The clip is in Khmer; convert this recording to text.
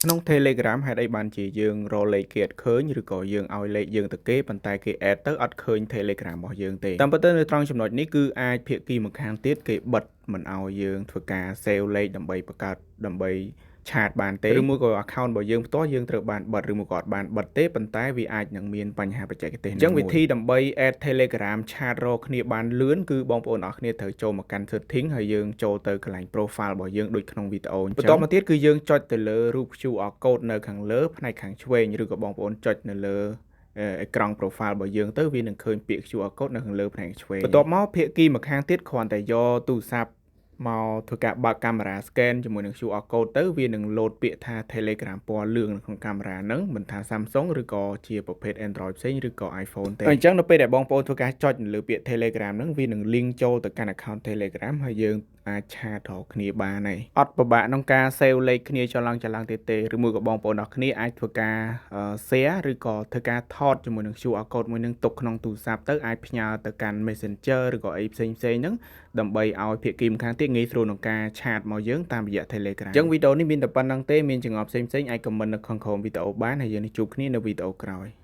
ក្នុង Telegram ហេតុអីបានជាយើងរកលេខគេអត់ឃើញឬក៏យើងឲ្យលេខយើងទៅគេប៉ុន្តែគេ add ទៅអត់ឃើញ Telegram របស់យើងទេតាមពិតទៅនៅត្រង់ចំណុចនេះគឺអាចភាគីម្ខាងទៀតគេបិទមិនឲ្យយើងធ្វើការ save លេខដើម្បីបង្កើតដើម្បី chat បានទេឬមួយក៏ account របស់យើងផ្ទាល់យើងត្រូវបានបិទឬមួយក៏អត់បានបិទទេប៉ុន្តែវាអាចនឹងមានបញ្ហាបច្ចេកទេសអញ្ចឹងវិធីដើម្បី add Telegram chat រកគ្នាបានលឿនគឺបងប្អូនអរគ្នាត្រូវចូលមកកាន់ setting ហើយយើងចូលទៅកន្លែង profile របស់យើងដូចក្នុងវីដេអូអញ្ចឹងបន្តមកទៀតគឺយើងចុចទៅលើរូប QR code នៅខាងលើផ្នែកខាងឆ្វេងឬក៏បងប្អូនចុចនៅលើអេក្រង់ profile របស់យើងទៅវានឹងឃើញពាក្យ QR code នៅខាងលើផ្នែកឆ្វេងបន្ទាប់មកភាគីម្ខាងទៀតគ្រាន់តែយកទូរស័ព្ទមកធ្វើការបើកកាមេរ៉ា scan ជាមួយនឹង QR code ទៅវានឹងលោតពាក្យថា Telegram ពណ៌លឿងនៅក្នុងកាមេរ៉ាហ្នឹងមិនថា Samsung ឬក៏ជាប្រភេទ Android ផ្សេងឬក៏ iPhone ទេអញ្ចឹងនៅពេលដែលបងប្អូនធ្វើការចុចនៅលើពាក្យ Telegram ហ្នឹងវានឹង link ចូលទៅកាន់ account Telegram ហើយយើងអាច chat រកគ្នាបានហើយអត់ពិបាកក្នុងការ save លេខគ្នាចឡើងចឡើងទៀតទេឬមួយក៏បងប្អូនអរគ្នាអាចធ្វើការ share ឬក៏ធ្វើការថតជាមួយនឹង QR code មួយនឹងទុកក្នុងទូរស័ព្ទទៅអាចផ្ញើទៅកាន់ Messenger ឬក៏អីផ្សេងផ្សេងហ្នឹងដើម្បីឲ្យភាគីម្ខាងទៀតងាយស្រួលក្នុងការ chat មកយើងតាមរយៈ Telegram អញ្ចឹងវីដេអូនេះមានតែប៉ុណ្ណឹងទេមានចម្ងល់ផ្សេងៗអាច comment នៅខាងក្រោមវីដេអូបានហើយយើងនឹងជួបគ្នានៅវីដេអូក្រោយ។